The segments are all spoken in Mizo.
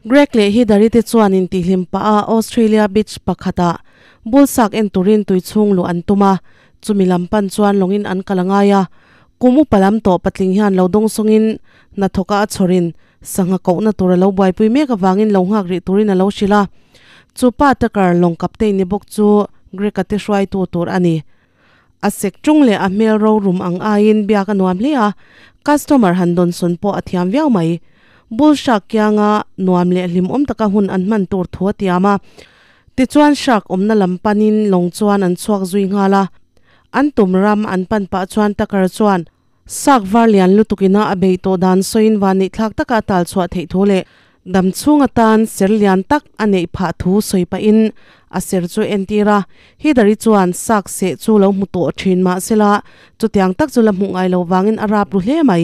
Greg leh Hidari te chuan intihhlim pah a Australia beach pakhatah bul sak en turin tui chhung luh an tum a, chumi lam pan chuan lawngin an kal a ngai a. Kum upa lam tawh patling hian lo dawng sawngin hnathawka a chhawrin sangha kohna tur a lo buaipui mek avangin lo nghak rih turin a lo hrilh a. Chu pa Tucker lawng captain ni bawk chu Greg-a te hruaitu tur a ni. A sek tung leh a hmel ro rum ang aiin biak a nuam hle a, customer han dawn sawn pawh a thiam viau mai. Bull shark kianga nuam leh hlimawm taka hun an hman tur thu a tiam a. Tichuan shark awmna lam panin lawng chuan an chhuak zui nghal a. An tum ram an pan pah chuan Tucker chuan Shark var lian lutuk ina a bei tawh dan sawiin vanneih thlak taka a tal chhuah theih thu leh dam chhung atan ser lian tak a neih phah thu sawi pahin a ser chu entir a. Hidari chuan shark seh chu lo hmu tawh thin mahsela chutiang tak chu la hmuh ngai lo vangin a rap ru hle mai.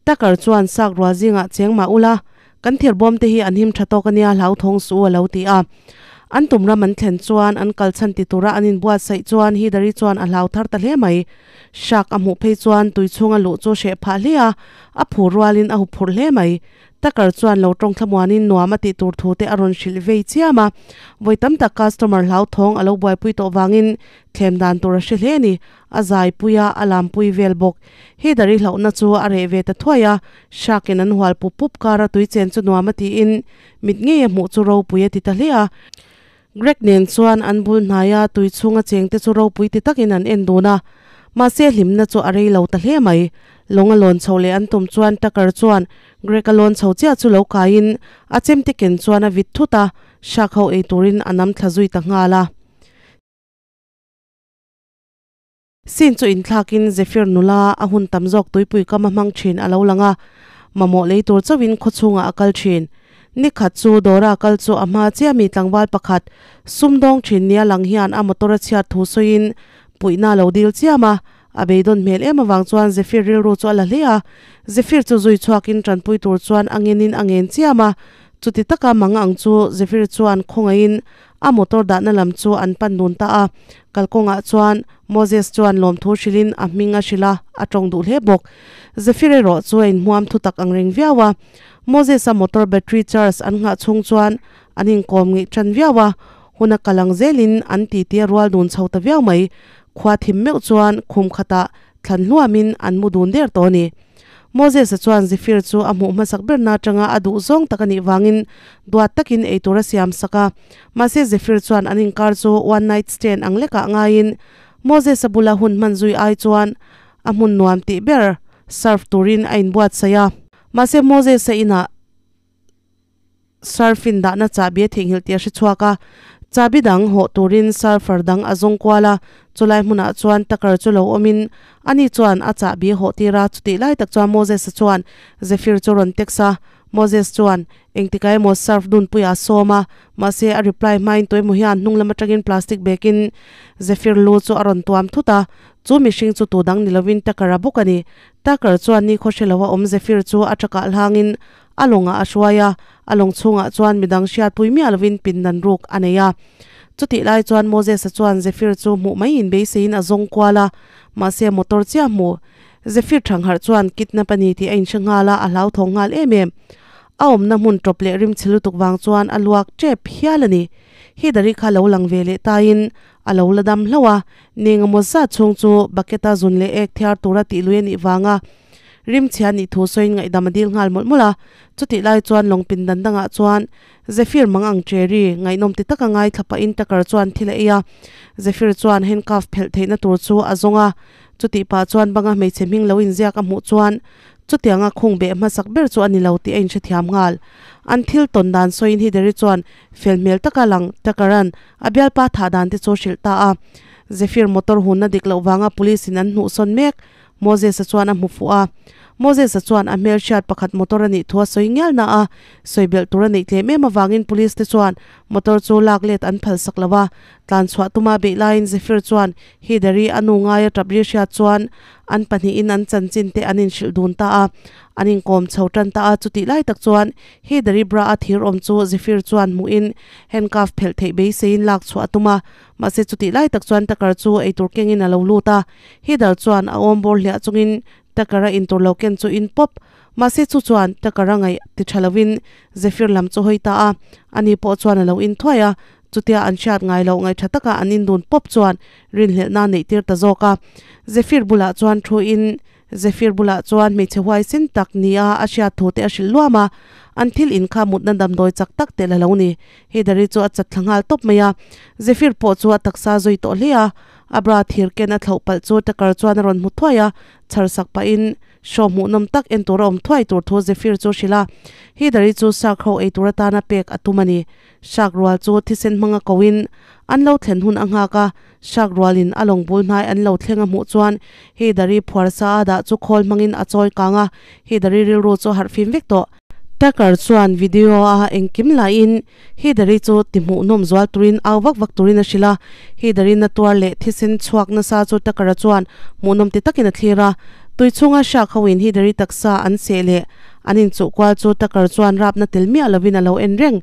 Tucker chuan shark rual zingah cheng mah ula Kan thirbawm te hi an him tha tawk ania hlauthawng suh u a lo ti a. An tum ram an thlen chuan an kal chhan ti tura an inbuatsaih chuan Hidari chuan a hlau thar ta hle mai. Shark a hmuh phei chuan tui chhunga luh chu hreh phah hle a, a phur rualin a huphurh hle mai. Tucker chuan lo tawng thlamuanin nuam a tih tur thu te a rawn hrilh vei chiam a. Vawi tam tak customer hlauthawng a lo buaipui tawh vangin thlem dan tur a hre hle a ni. A zaipui a, a lampui vel bawk. Hidari hlauhna chu a reh ve ta thuai a, Shark-in an hual pup pup kar a tui chen chu nuam a tiin mit ngei a hmuh chu ropui a ti ta hle a. Greg nen chuan an bul hnaia tui chhunga chengte chu ropui ti takin an en dun a, mahse hlimna chu a rei lo ta hle mai. Lawng a lawn chho leh an tum chuan Tucker chuan Greg a lawn chho chiah chu lo kaiin a chemte ken chuan a vit thut a, Shark ho ei turin a nam thla zui ta nghal a. Sin chu inthlakin Zephyr nula a hun tam zawk tuipui kam a hmang thin a lo lang a, mamawh lei tur chauhin khawchhungah a kal thin. Ni khat chu Dora kal chu a hma chiah mi tlangval pakhat sumdawng thin nia lang hian a motor a chhiat thu sawiin puihna a lo dil chiam a, a beidawn hmel em avang chuan Zephyr rilru chu a la hle a. Zephyr chu zui chhuakin tanpui tur chuan a ngenin a ngen chiam a, chuti taka mang ang chu Zephyr chuan khawngaihin A motor dahna lam chu an pan dun ta a, kalkawngah chuan Moses chuan lawmthu hrilhin a hming a hrilh a, a tawng duh hle bawk. Zephyr erawh chu a inhmuam thu tak ang reng viau a. Moses-a motor battery charge an nghah chhung chuan an inkawm ngeih tan viau a, hun a kal ang zelin an titi a rual dun chho ta viau mai. Khua thim meuh chuan khum khatah thlan hluamin an mu dun der tawh a ni. Moses-a chuan Zephyr chu a hmuh hmasak berna atanga a duh zawng tak a nih vangin duat takin eitur a siam sak a. Mahse Zephyr chuan an inkar chu one night stand ang lekah ngaiin Moses-a bula hun hman zui ai chuan a hmun nuam tih ber surf turin a inbuatsaih a. Mahse Moses-a inah Surfing dahna chahbi a theihnghilh tih a hre chhuak a, chahbi dang hawh turin surfer dang a zawng kual a, chulai hmunah chuan Tucker chu lo awmin ani chuan a chahbi a hawh tir a, chutih lai tak chuan Moses-a chuan Zephyr chu rawn text a, Moses chuan engtikah emaw surf dunpuiah a sawm a, mahse a reply hmain tuemaw hian hnung lam atangin plastic bag-in Zephyr lu chu a rawn tuam thut a, chu mihring chu tu dang ni lovin Tucker-a bawk a ni. Tucker chuan nikhaw hre loa awm Zephyr chu a chakah hlangin A lawngah a hruai a, a lawng chhungah chuan midang hriatpui miah lovin pindan ruk a nei a. Chutih lai chuan Moses-a chuan Zephyr chu hmuh mai in beiseiin a zawng kual a, mahse motor chiah hmu. Zephyr thangharh chuan kidnap a ni tih a inhre nghal a, a hlauthawng nghal em em. A awmna hmun tawp leh rimchhe lutuk vang chuan a luak tep hial a ni. Hidari kha lo lang ve leh taiin a lo la dam hlauh a, ning emaw zat chhung chu bucket-a zun leh ek thiar tura tih lui a nih vanga Rimchhia nih thu sawiin ngaihdam a dil nghal mawlh mawlh a, chutih lai chuan lawng pindan dangah chuan Zephyr mang ang Cherry ngaihnawm ti taka ngaithla pahin Tucker chuan thil a ei a, Zephyr chuan handcuff phelh theihna tur chu a zawng a, chutih pah chuan banga hmeichhe hming lo inziak a hmuh chuan chutianga khung beh hmasak ber chu a ni lo tih a inhrethiam nghal. An thil tawn dan sawiin Hideri chuan fel hmel taka lang Tucker-a'n a bialpa thah dan te chu a hrilh ta a, Zephyr motor hunna dik loh vanga police in an hnuhsawn mek. Moses-a chuan a hmu fuh a. Moses-a chuan a hmelhriat pakhat motor a nih thu a sawi ngial na a, sawi belh tur a neih tlem em avangin police te chuan motor chu lak let an phal sak lo a. Tlan chhuah tuma beih laiin Zephyr chuan Hidari a nu ngaia tap ri hriat chuan an pahnihin an chanchin te an inhrilh dun ta a. An inkawm chho tan ta a, chutih lai tak chuan Hidari bra a thir awm chu Zephyr chuan hmuhin handcuff phelh theih beiseiin lak chhuah a tum a. Mahse chutih lai tak chuan Tucker chu eitur kengin a lo lut a. Heather chuan a awm bawr hliah chungin Tucker-a intur lo ken chu in pawp. Mahse chu chuan Tucker-a ngaih ti tha lovin Zephyr lam chu hawi ta a, ani pawh chuan a lo in thuai a, chutia an hriat ngai loh ngaih tha taka an indun pawp chuan rinhlelhna a neih tir ta zawk a. Zephyr bulah chuan thu in Zephyr bulah chuan hmeichhe huaisin tak nia a hriat thu te a hrilh luam a, an thil in kha mutna damdawi chak tak telh a lo ni. Heather-i chu a chat thla nghal tawp mai a, Zephyr pawh chu a taksa zui tawh hle a, a bra thir ken a thlauh palh chu Tucker chuan a rawn hmu thuai a, chhar sak pahin show hmuhnawm tak en tur a awm thuai tur thu Zephyr chu a hrilh a, Heather-i chu shark ho ei tur atana pek a tum a ni. Shark rual chu thisen hmanga koin an lo thlen hun a nghak a, shark rualin a lawng bul hnai an lo thleng a hmuh chuan Heather-i phuar sa a dah chu khawl hmangin a chawi kang a, Heather-i rilru chu a harh fim vek tawh. Tucker chuan video a engkim laiin Heather-i chu ti hmuhnawm zual turin au vak vak turin a hrilh a, Heather-i na tuar leh thisen chhuak nasa chu Tucker-a chuan hmuhnawm ti takin a thlir a. Tui chhunga shark hoin Heather-i taksa an seh leh an inchuh kual chu Tucker chuan rapna tel miah lovin a lo en reng.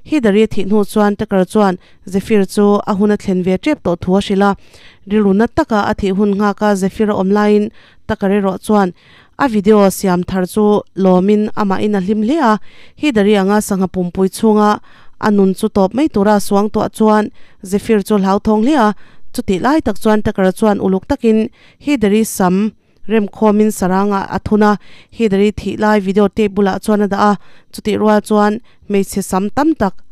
Hidari thih hnu chuan Tucker chuan Zephyr chu a hun a thlen ve tep tawh thu a hrilh a. Rilru nat taka a thih hun nghaka Zephyr a awm laiin Tucker erawh chuan a video siam thar chu lawmin amahin a hlim hle a. Hidari anga sangha pumpui chhunga a nun chu tawp mai tura a suang tuah chuan Zephyr chu hlauthawng hle a. Chutih lai tak chuan Tucker chuan uluk takin Hidari sam Remkhawmin sarangah a thun a, Hillary thih lai video tape bulah chuan a dah a, chutih rual chuan hmeichhe sam tam tak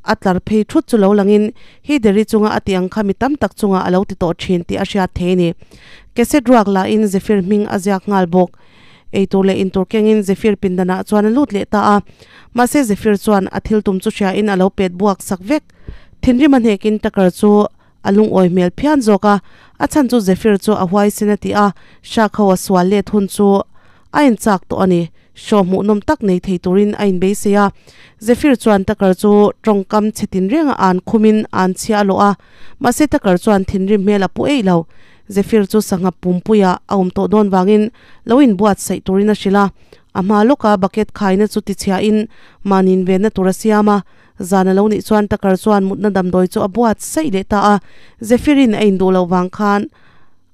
a tlar phei thut chu lo langin Hillary chunga a tih ang kha mi tam tak chungah a lo ti tawh thin tih a hriat thei a ni. Cassette ruak lahin Zephyr hming a ziak nghal bawk. Eitur leh intur kengin Zephyr pindanah chuan a lut leh ta a, mahse Zephyr chuan a thil tum chu hriain a lo pet buak sak vek. Thinrim a hnekin Tucker chu A lungawi hmel phian zawk a, a chhan chu Zephyr chu a huaisen a ti a, Shark ho a sual let hun chu a inchak tawh a ni. Show hmuhnawm tak nei thei turin a inbeisei a. Zephyr chuan Tucker chu tawngkam chhe tinreng a an khumin an chhia a lawh a, mahse Tucker chuan thinrim hmel a pu eih lo. Zephyr chu sangha pumpuia a awm tawh dawn vangin lo inbuatsaih turin a hrilh a. A hma lawka bucket khaina chu tichhiahin mahni invenna tur a siam a, Zan a lo nih chuan Tucker chuan mutna damdawi chu a buat saih leh ta a, Zephyrin a induh loh vang khan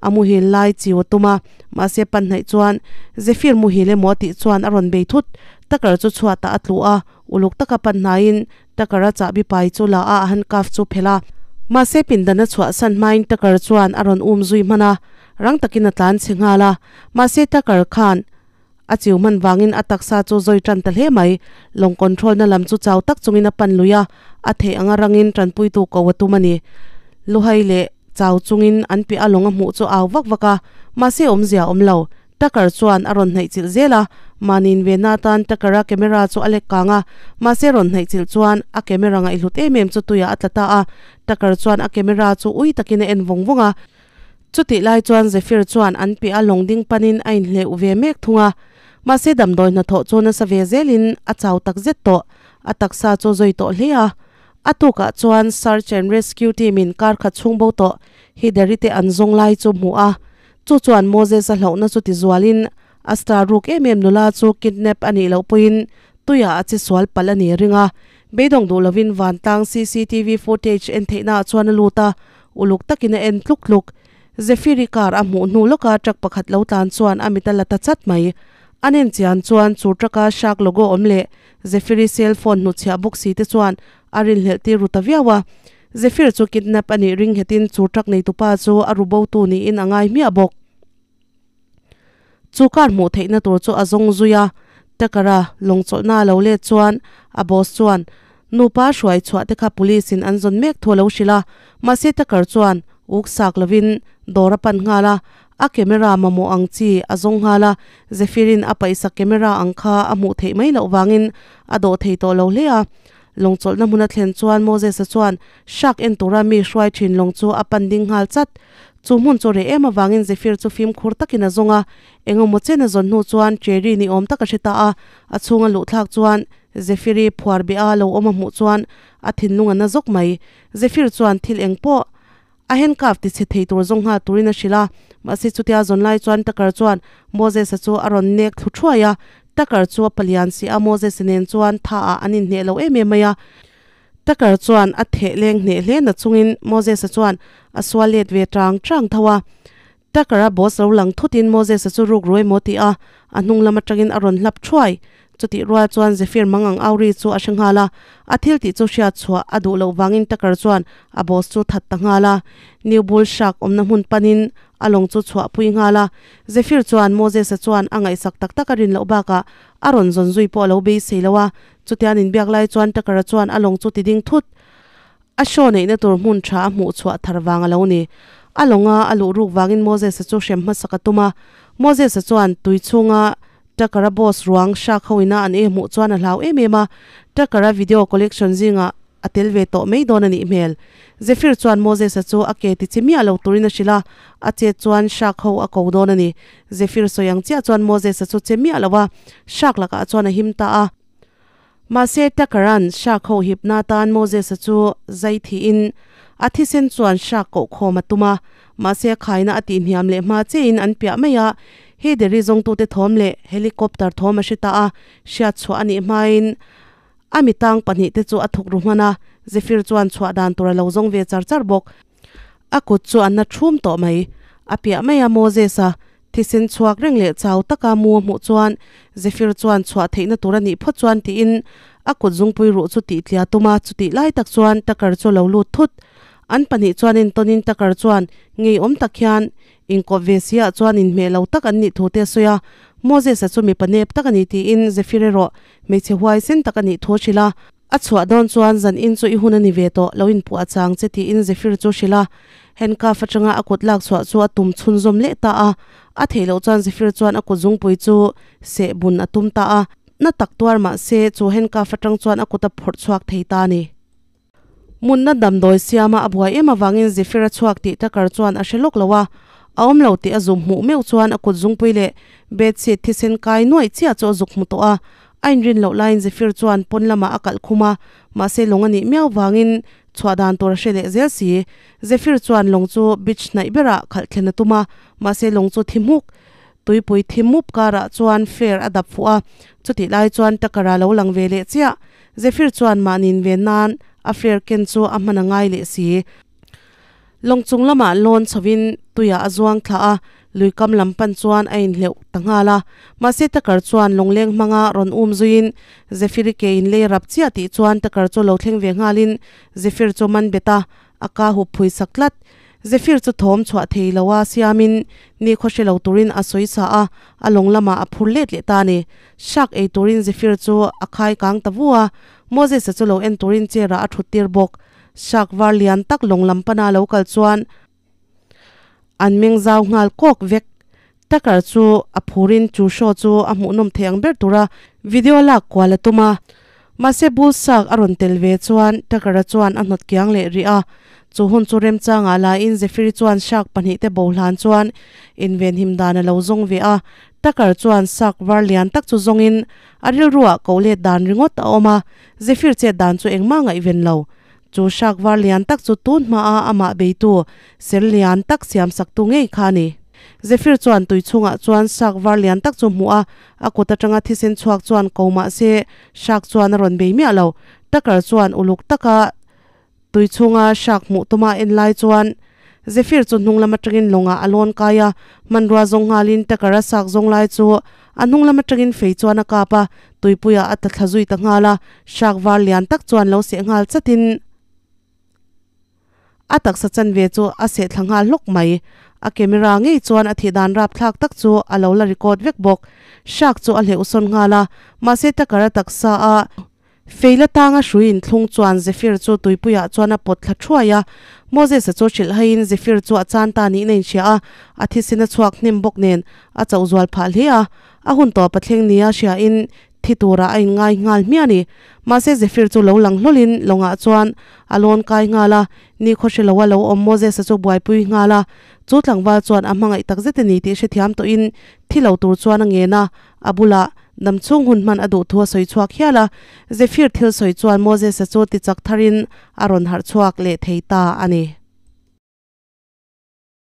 a muhil lai chiu a tum a, mahse panhnaih chuan Zephyr muhil emaw a tih chuan a rawn bei thut. Tucker chu chhuatah a tlu a, uluk taka panhnaiin Tucker-a chahbi pai chu la a, a handcuff chu phelh a. Mahse pindan a chhuahsan hmain Tucker chuan a rawn um zui hman a, rang takin a tlan chhe nghal a, mahse Tucker khan A chiu hman vangin a taksa chu zawi tan ta hle mai. Lawng control na lam chu chau tak chungin a pan lui a, a theih anga rangin tanpuitu ko a tum a ni. Luhai leh chau chungin an piah a lawng a hmuh chu au vak vak a, mahse awmzia a awm lo. Tucker chuan a rawn hnaih chilh zel a, mahni invenna atan Tucker-a camera chu a lek kang a, mahse rawn hnaih chilh chuan a camera ngaihhlut em em chu tuiah a tla ta a. Tucker chuan a camera chu ui takin a en vawng vawng a. Chutih lai chuan Zephyr chuan an piah a lawng ding panin a inhleuh ve mek thung a. Mahse damdawi hnathawh chu nasa ve zelin a chau tak zet tawh, a taksa chu zawi tawh hle a. A tukah chuan Search and Rescue team in kar khat chhung bo tawh Hidari te an zawng lai chu hmuh a. Chu chuan Moses a hlauhna chu tizualin a star ruk em em nula chu kidnap a nih loh pawhin tuiah a che sual palh a ni ring a. Beidawng duh lovin vantlang cctv footage en theihnaah chuan a lut a, uluk takin a en tluk tluk. Zephyri car a hmuh hnu lawka truck pakhat lo tlan chuan a mit a la ta chat mai. An en chian chuan chu truck-a shark logo awm leh Zephyri cell phone hnuchhiah bawk si te chuan a rinhlelh tir ru ta viau a. Zephyr chu kidnap a nih ring nghetin chu truck neitupa chu a ru botu niin a ngai hmiah bawk. Chu car hmuh theihna tur chu a zawng zui a, Tucker-a lawng chawlhna a lo let chuan a boss chuan nupa hruai chhuah te kha police in an zawn mek thu a lo hrilh a, mahse Tucker chuan uk sak lovin dawr a pan nghal a, a camera mamawh ang chi a zawng nghal a, Zephyrin a paihsak camera ang kha a hmuh theih mai loh vangin a dawh thei tawh lo hle a. Lawng chawlhna hmun a thlen chuan Moses-a chuan shark en tura mi hruai thin lawng chu a pan ding nghal chat. Chu hmun chu reh em avangin Zephyr chu fimkhur takin a zawng a, engemaw chen a zawn hnu chuan Cherry ni awm tak a hre ta a, a chhunga luh thlak chuan Zephyr-i phuar beh a lo awm a hmuh chuan a thinlung a na zawk mai. Zephyr chuan thil eng pawh a handcuff ti chhe thei tur zawng nghal turin a hrilh a, mahse chutia zawn lai chuan Tucker chuan Moses-a chu a rawn nek thlu thuai a, Tucker chu a palian si a, Moses-a nen chuan tha ah an inhneh lo em em mai a. Tucker chuan a theh leng hneh hle na chungin Moses-a chuan a sual let ve tang tang tho a. Tucker-a boss lo lang thutin Moses-a chu ruk ruai maw ti a, a hnung lam atangin a rawn hlap thuai. Chutih rual chuan Zephyr mangang au ri chu a hre nghal a, a thil tih chu hriat chhuah a duh loh vangin Tucker chuan a boss chu that ta nghal a. New Bull Shark awmna hmun panin a lawng chu chhuah pui nghal a. Zephyr chuan Moses-a chuan a ngaihsak tak tak a rin loh bakah a rawn zawn zui pawh a lo beisei lo a. Chutian inbiak lai chuan Tucker-a chuan a lawng chu ti ding thut. A show neihna tur hmun tha a hmuh chhuah thar vang a lo ni. A lawnga a luh ruk vangin Moses-a chu hrem hmasak a tum a. Moses-a chuan tui chhunga Tucker-a boss ruang hrak ho ina an e hmuh chuan a hlau em em a. Tucker-a video collection zingah a tel ve tawh mai dawn a nih hmel. Zephyr chuan Moses-a chu a ke ti chi miah lo turin a hrilh a, a chet chuan hrak ho a ko dawn a ni. Zephyr sawi ang chiah chuan Moses-a chu che miah lo a, hrak lakah chuan a him ta a. Mahse, Tucker-a'n Shark ho hipna atan Moses-a chu zai thiin a thisen chuan Shark koh khawm a tum a, mahse a khaina a tihhniam leh hma chiahin an piah mai a, Heideri zawngtute thawm leh helicopter thawm a hre ta a, hriat chhuah a nih hmain a mitang pahnihte chu a thuk ru hman a, Zephyr chuan chhuah dan tur a lo zawng ve char char bawk. A kut chu a na thum tawh mai. A piah mai a Moses-a thisen chhuak reng leh chau taka mu a hmuh chuan Zephyr chuan chhuah theihna tur a nih phawt chuan tiin a kut zungpui ruh chu tih tlia tum a, chutih lai tak chuan Tucker chu a lo lut thut. An pahnih chuan entawnin Tucker chuan ngeiawm tak hian inkawp ve si ah chuan inhmeh lo tak an nih thu te a sawi a, Moses-a chu mipa nep tak a ni tiin Zephyr erawh hmeichhe huaisen tak a nih thu a hrilh a. A chhuah dawn chuan zan in chu i hun a ni ve tawh, lo inpuah chang che tiin Zephyr chu hrilh a. Handcuff atanga a kut lak chhuah chu a tum chhunzawm leh ta a. A theih loh chuan Zephyr chuan a kut zungpui chu seh bun a tum ta a. Na tak tuar mah se chu handcuff atang chuan a kut a phawrh chhuak thei ta a ni. Munna damdawi siama a buai em avangin Zephyr a chhuak tih Tucker chuan a hre lawk lo a. A awm lo tih a zum hmuh meuh chuan a kut zungpui leh bedsheet thisen kai nuaih chiah chu a zuk hmu tawh a. A inrin loh laiin Zephyr chuan pawn lamah a kalh khum a, mahse lawng a nih miau vangin chhuah dan tur a hre leh zel si. Zephyr chuan lawng chu beach hnaih berah khalh thlen a tum a, mahse lawng chu thi hmuk tuipui thi mup karah chuan flare a dap fuh a, chutih lai chuan Tucker-a lo lang ve leh chiah. Zephyr chuan mahni inven nan a flare ken chu a hman a ngai leh si. Lawng chung lamah lawn chhovin tuiah a zuang thla a, lui kam lam pan chuan a inhleuh ta nghal a. Mahse Tucker chuan lawngleng hmanga rawn um zuiin Zephyr-i ke in lei rap chiah tih chuan Tucker chu lo thleng ve nghalin Zephyr chu man bet a, a ka hup phui sak tlat. Zephyr chu thawm chhuah thei lo a siamin nikhaw hre lo turin a sawi sa a, a lawng lamah a phur let leh ta a ni. Shark ei turin Zephyr chu a khai kang ta vu a, Moses-a chu lo en turin chair-ah a thut tir bawk. Shark var lian tak lawng lam pana lo kal chuan an meng zau nghal kawk vek. Tucker chu a phurin chu show chu a hmuhnawm thei ang ber tura video lak kual a tum a. Mahse bull shark a rawn tel ve chuan Tucker-a chuan a hnawt kiang leh rih a. Chu hun chu remchangah laiin Zephyr-i chuan shark pahnih te bo hlan chuan invenhim dan a lo zawng ve a. Tucker chuan shark var lian tak chu zawngin a rilruah koh let dan ringawt a awm a. Zephyr chet dan chu engmah ngaihven lo. Chu hrak var lian tak chu tun hmaa amah beitu ser lian tak siam saktu ngei kha a ni. Zephyr chuan tui chhungah chuan hrak var lian tak chu hmuh a, a kut atanga thisen chhuak chuan ko mah se hrak chuan a rawn bei miah lo. Tucker chuan uluk taka tui chhunga hrak hmuh tuma en lai chuan Zephyr chu hnung lam atangin lawngah a lawn kai a, hmanrua zawng nghalin Tucker-a sak zawng lai chu a hnung lam atangin fei chuan a kap a, tuipuiah a ta thla zui ta nghal a, hrak var lian tak chuan lo seh nghal chatin a taksa chanve chu a seh thla nghal hlawk mai. A camera ngei chuan a thih dan rapthlak tak chu a lo la record vek bawk. Hrak chu a hleuh sawn nghal a, mahse Tucker-a taksa a Feila tanga hrui inthlung chuan Zephyr chu tuipuiah chuan a pawt thla thuai a. Moses-a chu hrilh haiin Zephyr chu a chan ta niin a inhria a, a thisen a chhuak hnem bawk nen a chauh zual phah hle a. A hun tawp a thleng nia hriain thi turah a inngai nghal hmiah a ni. Mahse Zephyr chu lo lang hlawlin lawngah chuan a lawn kai nghal a, nikhaw hre loa lo awm Moses-a chu buaipui nghal a. Chu tlangval chuan a hmangaih takzet a ni tih hrethiam tawhin thi lo tur chuan a ngen a, a bulah Dam chhung hun hman a duh thu a sawi chhuak hial a, Zephyr thil sawi chuan Moses-a chu tichak tharin a rawn harh chhuak leh thei ta a ni.